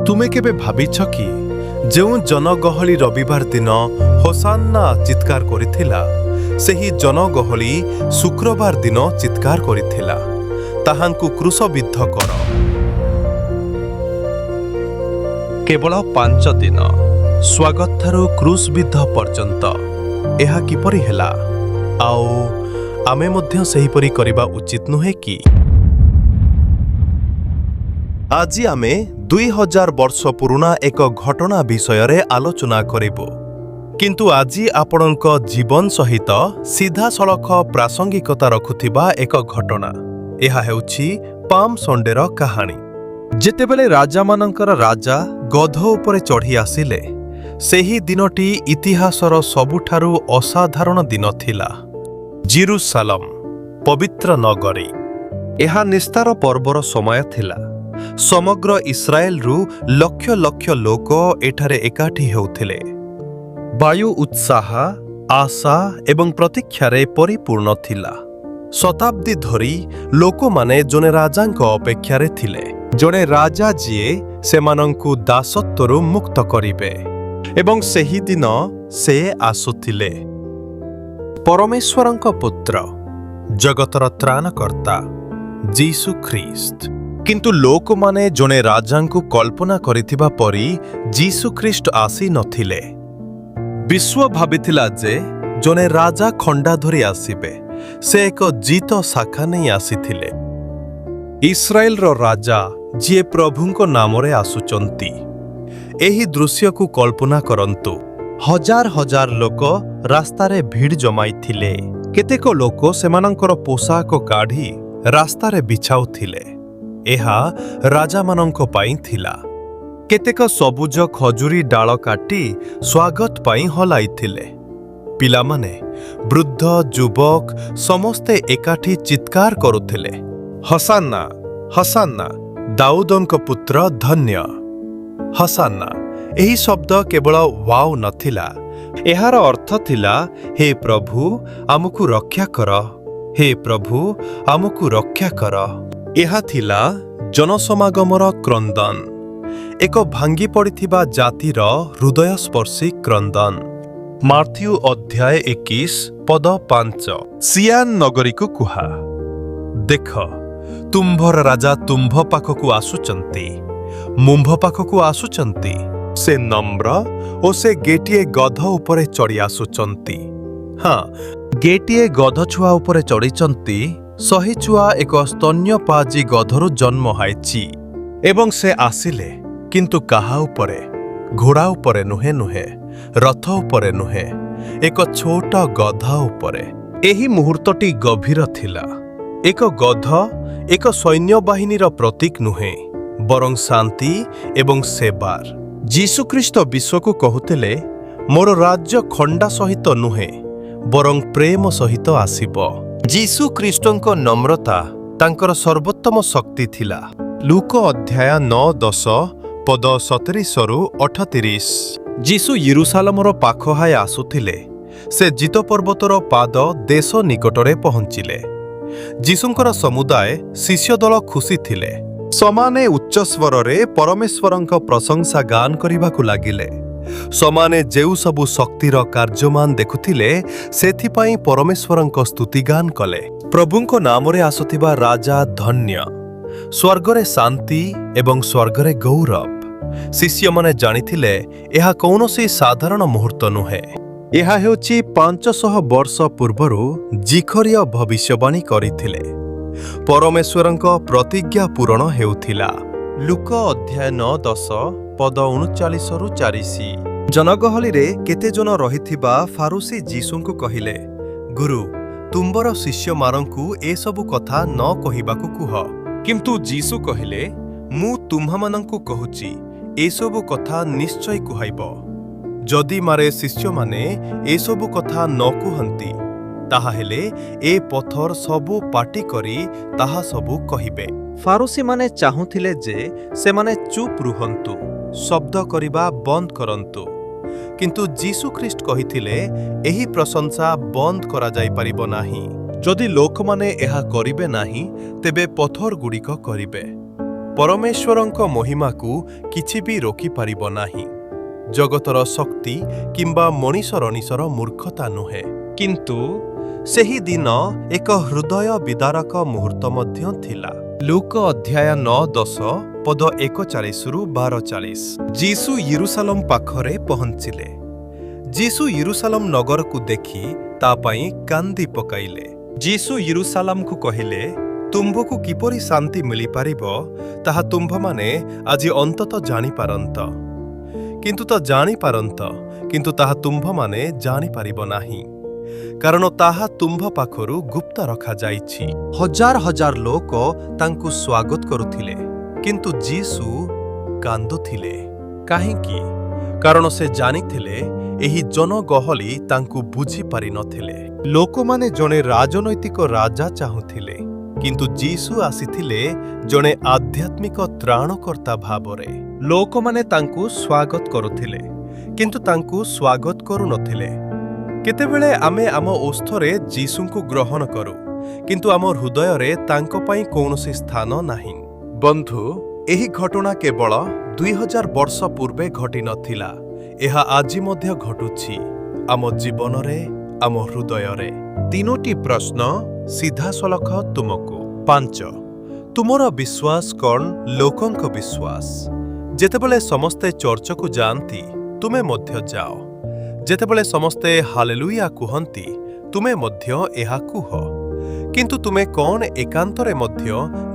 ତୁମେ କେବେ ଭାବିଛ କି, ଯେଉଁ ଜନଗହଳି ରବିବାର ଦିନ ହୋସାନ୍ନା ଚିତ୍କାର କରିଥିଲା, ସେହି ଜନଗହଳି ଶୁକ୍ରବାର ଦିନ ଚିତ୍କାର କରିଥିଲା, ତାହାଙ୍କୁ କ୍ରୁଶବିଦ୍ଧ କର? କେବଳ 5 ଦିନ, ସ୍ୱାଗତଠାରୁ କ୍ରୁଶବିଦ୍ଧ ପର୍ଯ୍ୟନ୍ତ। ଏହା କିପରି ହେଲା? ଆଉ ଆମେ ମଧ୍ୟ ସେହିପରି କରିବା ଉଚିତ ନୁହେଁ କି? ଆଜି ଆମେ 2000 ବର୍ଷ ପୁରୁଣା ଏକ ଘଟଣା ବିଷୟରେ ଆଲୋଚନା କରିବୁ, କିନ୍ତୁ ଆଜି ଆପଣଙ୍କ ଜୀବନ ସହିତ ସିଧାସଳଖ ପ୍ରାସଙ୍ଗିକତା ରଖୁଥିବା ଏକ ଘଟଣା। ଏହା ହେଉଛି ପାମ୍ ସଣ୍ଡେର କାହାଣୀ, ଯେତେବେଳେ ରାଜାମାନଙ୍କର ରାଜା ଗଧ ଉପରେ ଚଢ଼ି ଆସିଲେ। ସେହି ଦିନଟି ଇତିହାସର ସବୁଠାରୁ ଅସାଧାରଣ ଦିନ ଥିଲା। ଜିରୁସାଲମ, ପବିତ୍ର ନଗରୀ। ଏହା ନିସ୍ତାର ପର୍ବର ସମୟ ଥିଲା। ସମଗ୍ର ଇସ୍ରାଏଲରୁ ଲକ୍ଷ ଲକ୍ଷ ଲୋକ ଏଠାରେ ଏକାଠି ହେଉଥିଲେ। ବାୟୁ ଉତ୍ସାହ, ଆଶା ଏବଂ ପ୍ରତୀକ୍ଷାରେ ପରିପୂର୍ଣ୍ଣ ଥିଲା। ଶତାବ୍ଦୀ ଧରି ଲୋକମାନେ ଜଣେ ରାଜାଙ୍କ ଅପେକ୍ଷାରେ ଥିଲେ, ଜଣେ ରାଜା ଯିଏ ସେମାନଙ୍କୁ ଦାସତ୍ୱରୁ ମୁକ୍ତ କରିବେ। ଏବଂ ସେହି ଦିନ ସେ ଆସୁଥିଲେ, ପରମେଶ୍ୱରଙ୍କ ପୁତ୍ର, ଜଗତର ତ୍ରାଣକର୍ତ୍ତା ଯୀଶୁ ଖ୍ରୀଷ୍ଟ। କିନ୍ତୁ ଲୋକମାନେ ଜଣେ ରାଜାଙ୍କୁ କଳ୍ପନା କରିଥିବା ପରି ଯୀଶୁ ଖ୍ରୀଷ୍ଟ ଆସି ନଥିଲେ। ବିଶ୍ୱ ଭାବିଥିଲା ଯେ ଜଣେ ରାଜା ଖଣ୍ଡା ଧରି ଆସିବେ। ସେ ଏକ ଜିତ ଶାଖା ନେଇ ଆସିଥିଲେ। ଇସ୍ରାଏଲର ରାଜା, ଯିଏ ପ୍ରଭୁଙ୍କ ନାମରେ ଆସୁଛନ୍ତି! ଏହି ଦୃଶ୍ୟକୁ କଳ୍ପନା କରନ୍ତୁ। ହଜାର ହଜାର ଲୋକ ରାସ୍ତାରେ ଭିଡ଼ ଜମାଇଥିଲେ। କେତେକ ଲୋକ ସେମାନଙ୍କର ପୋଷାକ କାଢ଼ି ରାସ୍ତାରେ ବିଛାଉଥିଲେ। ଏହା ରାଜାମାନଙ୍କ ପାଇଁ ଥିଲା। କେତେକ ସବୁଜ ଖଜୁରୀ ଡାଳ କାଟି ସ୍ୱାଗତ ପାଇଁ ହଲାଇଥିଲେ। ପିଲାମାନେ, ବୃଦ୍ଧ, ଯୁବକ ସମସ୍ତେ ଏକାଠି ଚିତ୍କାର କରୁଥିଲେ, ହସାନ୍ନା, ହସାନ୍ନା, ଦାଉଦଙ୍କ ପୁତ୍ର ଧନ୍ୟ, ହସାନ୍ନା। ଏହି ଶବ୍ଦ କେବଳ ୱାଓ ନଥିଲା। ଏହାର ଅର୍ଥ ଥିଲା, ହେ ପ୍ରଭୁ, ଆମକୁ ରକ୍ଷା କର, ହେ ପ୍ରଭୁ, ଆମକୁ ରକ୍ଷା କର। ଏହା ଥିଲା ଜନସମାଗମର କ୍ରନ୍ଦନ, ଏକ ଭାଙ୍ଗି ପଡ଼ିଥିବା ଜାତିର ହୃଦୟସ୍ପର୍ଶୀ କ୍ରନ୍ଦନ। ମାଥ୍ୟୁ ଅଧ୍ୟାୟ 21, ପଦ 5। ସିଆନ ନଗରୀକୁ କୁହ, ଦେଖ, ତୁମ୍ଭର ରାଜା ତୁମ୍ଭ ପାଖକୁ ଆସୁଛନ୍ତି, ମୁମ୍ଭ ପାଖକୁ ଆସୁଛନ୍ତି। ସେ ନମ୍ର ଓ ସେ ଗୋଟିଏ ଗଧ ଉପରେ ଚଢ଼ି ଆସୁଛନ୍ତି। ହଁ, ଗୋଟିଏ ଗଧ ଛୁଆ ଉପରେ ଚଢ଼ିଛନ୍ତି। ସହି ଛୁଆ ଏକ ସ୍ତନ୍ୟପାୟୀ ଗଧରୁ ଜନ୍ମ ହୋଇଛି। ଏବଂ ସେ ଆସିଲେ, କିନ୍ତୁ କାହା ଉପରେ? ଘୋଡ଼ା ଉପରେ ନୁହେଁ, ନୁହେଁ, ରଥ ଉପରେ ନୁହେଁ, ଏକ ଛୋଟ ଗଧ ଉପରେ। ଏହି ମୁହୂର୍ତ୍ତଟି ଗଭୀର ଥିଲା। ଏକ ଗଧ ଏକ ସୈନ୍ୟବାହିନୀର ପ୍ରତୀକ ନୁହେଁ, ବରଂ ଶାନ୍ତି ଏବଂ ସେବାର। ଯୀଶୁଖ୍ରୀଷ୍ଟ ବିଶ୍ୱକୁ କହୁଥିଲେ, ମୋର ରାଜ୍ୟ ଖଣ୍ଡା ସହିତ ନୁହେଁ, ବରଂ ପ୍ରେମ ସହିତ ଆସିବ। ଯୀଶୁ ଖ୍ରୀଷ୍ଟଙ୍କ ନମ୍ରତା ତାଙ୍କର ସର୍ବୋତ୍ତମ ଶକ୍ତି ଥିଲା। ଲୁକ ଅଧ୍ୟାୟ 9, 10 ପଦ 37ରୁ 38। ଯୀଶୁ ୟେରୁଶାଲମର ପାଖ ହୋଇ ଆସୁଥିଲେ। ସେ ଜିତ ପର୍ବତର ପାଦ ଦେଶ ନିକଟରେ ପହଞ୍ଚିଲେ। ଯୀଶୁଙ୍କର ସମୁଦାୟ ଶିଷ୍ୟ ଦଳ ଖୁସି ଥିଲେ। ସେମାନେ ଉଚ୍ଚସ୍ୱରରେ ପରମେଶ୍ୱରଙ୍କ ପ୍ରଶଂସା ଗାନ କରିବାକୁ ଲାଗିଲେ। ସେମାନେ ଯେଉଁ ସବୁ ଶକ୍ତିର କାର୍ଯ୍ୟମାନ ଦେଖୁଥିଲେ, ସେଥିପାଇଁ ପରମେଶ୍ୱରଙ୍କ ସ୍ତୁତିଗାନ କଲେ। ପ୍ରଭୁଙ୍କ ନାମରେ ଆସୁଥିବା ରାଜା ଧନ୍ୟ, ସ୍ୱର୍ଗରେ ଶାନ୍ତି ଏବଂ ସ୍ୱର୍ଗରେ ଗୌରବ। ଶିଷ୍ୟମାନେ ଜାଣିଥିଲେ, ଏହା କୌଣସି ସାଧାରଣ ମୁହୂର୍ତ୍ତ ନୁହେଁ। ଏହା ହେଉଛି 500 ବର୍ଷ ପୂର୍ବରୁ ଜିଖରିୟ ଭବିଷ୍ୟବାଣୀ କରିଥିଲେ, ପରମେଶ୍ୱରଙ୍କ ପ୍ରତିଜ୍ଞା ପୂରଣ ହେଉଥିଲା। ଲୁକ ଅଧ୍ୟାୟ 9, 10 ପଦ 39ରୁ 40। ଜନଗହଳିରେ କେତେଜଣ ରହିଥିବା ଫାରୁସୀ ଯୀଶୁଙ୍କୁ କହିଲେ, ଗୁରୁ, ତୁମ୍ଭର ଶିଷ୍ୟମାନଙ୍କୁ ଏସବୁ କଥା ନ କହିବାକୁ କୁହ। କିନ୍ତୁ ଯୀଶୁ କହିଲେ, ମୁଁ ତୁମ୍ଭମାନଙ୍କୁ କହୁଛି, ଏସବୁ କଥା ନିଶ୍ଚୟ କୁହାଇବ। ଯଦି ମାରେ ଶିଷ୍ୟମାନେ ଏସବୁ କଥା ନ କୁହନ୍ତି, ତାହାହେଲେ ଏ ପଥର ସବୁ ପାଟି କରି ତାହା ସବୁ କହିବେ। ଫାରୁସୀମାନେ ଚାହୁଁଥିଲେ ଯେ ସେମାନେ ଚୁପ୍ ରୁହନ୍ତୁ, ଶବ୍ଦ କରିବା ବନ୍ଦ କରନ୍ତୁ। କିନ୍ତୁ ଯୀଶୁଖ୍ରୀଷ୍ଟ କହିଥିଲେ, ଏହି ପ୍ରଶଂସା ବନ୍ଦ କରାଯାଇପାରିବ ନାହିଁ। ଯଦି ଲୋକମାନେ ଏହା କରିବେ ନାହିଁ, ତେବେ ପଥରଗୁଡ଼ିକ କରିବେ। ପରମେଶ୍ୱରଙ୍କ ମହିମାକୁ କିଛି ବି ରୋକିପାରିବ ନାହିଁ, ଜଗତର ଶକ୍ତି କିମ୍ବା ମଣିଷରଣିଷର ମୂର୍ଖତା ନୁହେଁ। କିନ୍ତୁ ସେହି ଦିନ ଏକ ହୃଦୟ ବିଦାରକ ମୁହୂର୍ତ୍ତ ମଧ୍ୟ ଥିଲା। ଲୂକ ଅଧ୍ୟାୟ 9-10 ପଦ 41ରୁ 42। ଯୀଶୁ ୟେରୁଶାଲମ ପାଖରେ ପହଞ୍ଚିଲେ। ଯୀଶୁ ୟେରୁଶାଲମ ନଗରକୁ ଦେଖି ତା ପାଇଁ କାନ୍ଦି ପକାଇଲେ। ଯୀଶୁ ୟେରୁଶାଲମକୁ କହିଲେ, "ତୁମ୍ଭକୁ କିପରି ଶାନ୍ତି ମିଳିପାରିବ, ତାହା ତୁମ୍ଭମାନେ ଆଜି ଅନ୍ତତଃ ଜାଣିପାରନ୍ତ। କିନ୍ତୁ ତ ଜାଣିପାରନ୍ତ, କିନ୍ତୁ ତାହା ତୁମ୍ଭମାନେ ଜାଣିପାରିବ ନାହିଁ, କାରଣ ତାହା ତୁମ୍ଭ ପାଖରୁ ଗୁପ୍ତ ରଖାଯାଇଛି।" ହଜାର ହଜାର ଲୋକ ତାଙ୍କୁ ସ୍ୱାଗତ କରୁଥିଲେ, କିନ୍ତୁ ଯୀଶୁ କାନ୍ଦୁଥିଲେ। କାହିଁକି? କାରଣ ସେ ଜାଣିଥିଲେ, ଏହି ଜନଗହଳି ତାଙ୍କୁ ବୁଝିପାରି ନଥିଲେ। ଲୋକମାନେ ଜଣେ ରାଜନୈତିକ ରାଜା ଚାହୁଁଥିଲେ, କିନ୍ତୁ ଯୀଶୁ ଆସିଥିଲେ ଜଣେ ଆଧ୍ୟାତ୍ମିକ ତ୍ରାଣକର୍ତ୍ତା ଭାବରେ। ଲୋକମାନେ ତାଙ୍କୁ ସ୍ୱାଗତ କରୁଥିଲେ, କିନ୍ତୁ ତାଙ୍କୁ ସ୍ୱାଗତ କରୁନଥିଲେ। କେତେବେଳେ ଆମେ ଆମ ଓଷ୍ଠରେ ଯୀଶୁଙ୍କୁ ଗ୍ରହଣ କରୁ, କିନ୍ତୁ ଆମ ହୃଦୟରେ ତାଙ୍କ ପାଇଁ କୌଣସି ସ୍ଥାନ ନାହିଁ। ବନ୍ଧୁ, ଏହି ଘଟଣା କେବଳ 2000 ବର୍ଷ ପୂର୍ବେ ଘଟିନଥିଲା। ଏହା ଆଜି ମଧ୍ୟ ଘଟୁଛି, ଆମ ଜୀବନରେ, ଆମ ହୃଦୟରେ। ତିନୋଟି ପ୍ରଶ୍ନ ସିଧାସଳଖ ତୁମକୁ। 5। ତୁମର ବିଶ୍ୱାସ କ'ଣ ଲୋକଙ୍କ ବିଶ୍ୱାସ? ଯେତେବେଳେ ସମସ୍ତେ ଚର୍ଚ୍ଚକୁ ଯାଆନ୍ତି, ତୁମେ ମଧ୍ୟ ଯାଅ। ଯେତେବେଳେ ସମସ୍ତେ ହାଲେଲୁୟା କୁହନ୍ତି, ତୁମେ ମଧ୍ୟ ଏହା କୁହ। କିନ୍ତୁ ତୁମେ କ'ଣ ଏକାନ୍ତରେ ମଧ୍ୟ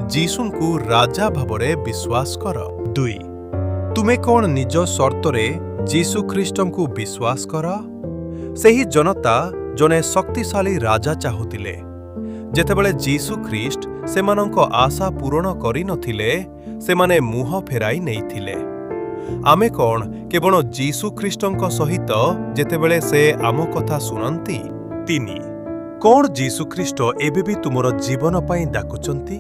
ଯୀଶୁଙ୍କୁ ରାଜା ଭାବରେ ବିଶ୍ୱାସ କର? 2। ତୁମେ କ'ଣ ନିଜ ସର୍ତ୍ତରେ ଯୀଶୁ ଖ୍ରୀଷ୍ଟଙ୍କୁ ବିଶ୍ୱାସ କର? ସେହି ଜନତା ଜଣେ ଶକ୍ତିଶାଳୀ ରାଜା ଚାହୁଁଥିଲେ। ଯେତେବେଳେ ଯୀଶୁ ଖ୍ରୀଷ୍ଟ ସେମାନଙ୍କ ଆଶା ପୂରଣ କରିନଥିଲେ, ସେମାନେ ମୁହଁ ଫେରାଇ ନେଇଥିଲେ। ଆମେ କ'ଣ କେବଳ ଯୀଶୁ ଖ୍ରୀଷ୍ଟଙ୍କ ସହିତ ଯେତେବେଳେ ସେ ଆମ କଥା ଶୁଣନ୍ତି? 3। କ'ଣ ଯୀଶୁ ଖ୍ରୀଷ୍ଟ ଏବେ ବି ତୁମର ଜୀବନ ପାଇଁ ଡାକୁଛନ୍ତି?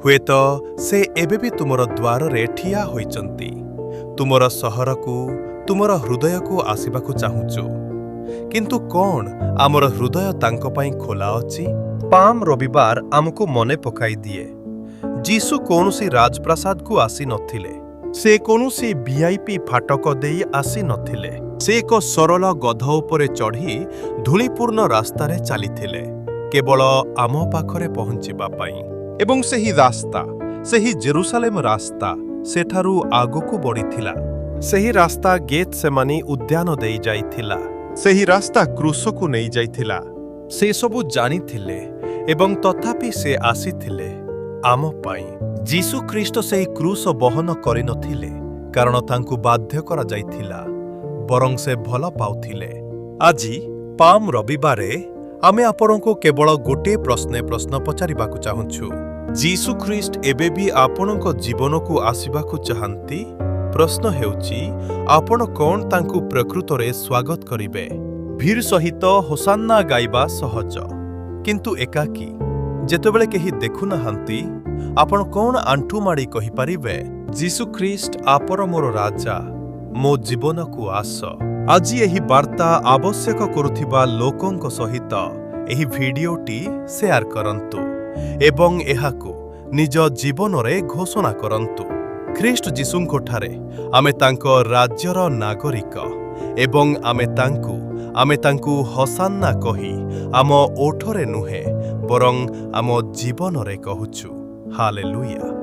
ହୁଏତ ସେ ଏବେ ବି ତୁମର ଦ୍ୱାରରେ ଠିଆ ହୋଇଛନ୍ତି, ତୁମର ସହରକୁ, ତୁମର ହୃଦୟକୁ ଆସିବାକୁ ଚାହୁଁଛୁ। କିନ୍ତୁ କ'ଣ ଆମର ହୃଦୟ ତାଙ୍କ ପାଇଁ ଖୋଲା ଅଛି? ପାମ୍ ରବିବାର ଆମକୁ ମନେ ପକାଇ ଦିଏ, ଯୀଶୁ କୌଣସି ରାଜପ୍ରାସାଦକୁ ଆସି ନଥିଲେ। ସେ କୌଣସି ଭିଆଇପି ଫାଟକ ଦେଇ ଆସି ନଥିଲେ। ସେ ଏକ ସରଳ ଗଧ ଉପରେ ଚଢ଼ି ଧୂଳିପୂର୍ଣ୍ଣ ରାସ୍ତାରେ ଚାଲିଥିଲେ, କେବଳ ଆମ ପାଖରେ ପହଞ୍ଚିବା ପାଇଁ। ଏବଂ ସେହି ରାସ୍ତା, ସେହି ଜେରୁସାଲେମ ରାସ୍ତା ସେଠାରୁ ଆଗକୁ ବଢ଼ିଥିଲା। ସେହି ରାସ୍ତା ଗେଥସେମାନୀ ଉଦ୍ୟାନ ଦେଇ ଯାଇଥିଲା। ସେହି ରାସ୍ତା କ୍ରୁଶକୁ ନେଇଯାଇଥିଲା। ସେ ସବୁ ଜାଣିଥିଲେ ଏବଂ ତଥାପି ସେ ଆସିଥିଲେ ଆମ ପାଇଁ। ଯୀଶୁ ଖ୍ରୀଷ୍ଟ ସେହି କ୍ରୁଶ ବହନ କରିନଥିଲେ କାରଣ ତାଙ୍କୁ ବାଧ୍ୟ କରାଯାଇଥିଲା, ବରଂ ସେ ଭଲ ପାଉଥିଲେ। ଆଜି ପାମ୍ ରବିବାରେ ଆମେ ଆପଣଙ୍କୁ କେବଳ ଗୋଟିଏ ପ୍ରଶ୍ନ ପଚାରିବାକୁ ଚାହୁଁଛୁ। ଯୀଶୁ ଖ୍ରୀଷ୍ଟ ଏବେ ବି ଆପଣଙ୍କ ଜୀବନକୁ ଆସିବାକୁ ଚାହାନ୍ତି? ପ୍ରଶ୍ନ ହେଉଛି, ଆପଣ କ'ଣ ତାଙ୍କୁ ପ୍ରକୃତରେ ସ୍ୱାଗତ କରିବେ? ଭିଡ଼ ସହିତ ହୋସାନ୍ନା ଗାଇବା ସହଜ, କିନ୍ତୁ ଏକାକୀ, ଯେତେବେଳେ କେହି ଦେଖୁନାହାନ୍ତି, ଆପଣ କ'ଣ ଆଣ୍ଠୁ ମାଡ଼ି କହିପାରିବେ, "ଯୀଶୁ ଖ୍ରୀଷ୍ଟ, ଆପଣ ମୋର ରାଜା, ମୋ ଜୀବନକୁ ଆସ"? ଆଜି ଏହି ବାର୍ତ୍ତା ଆବଶ୍ୟକ କରୁଥିବା ଲୋକଙ୍କ ସହିତ ଏହି ଭିଡିଓଟି ସେୟାର କରନ୍ତୁ ଏବଂ ଏହାକୁ ନିଜ ଜୀବନରେ ଘୋଷଣା କରନ୍ତୁ। ଖ୍ରୀଷ୍ଟ ଯୀଶୁଙ୍କଠାରେ ଆମେ ତାଙ୍କ ରାଜ୍ୟର ନାଗରିକ ଏବଂ ଆମେ ତାଙ୍କୁ ହସାନ୍ନା କହି ଆମ ଓଠରେ ନୁହେଁ, ବରଂ ଆମ ଜୀବନରେ କହୁଛୁ। ହାଲେଲୁୟା।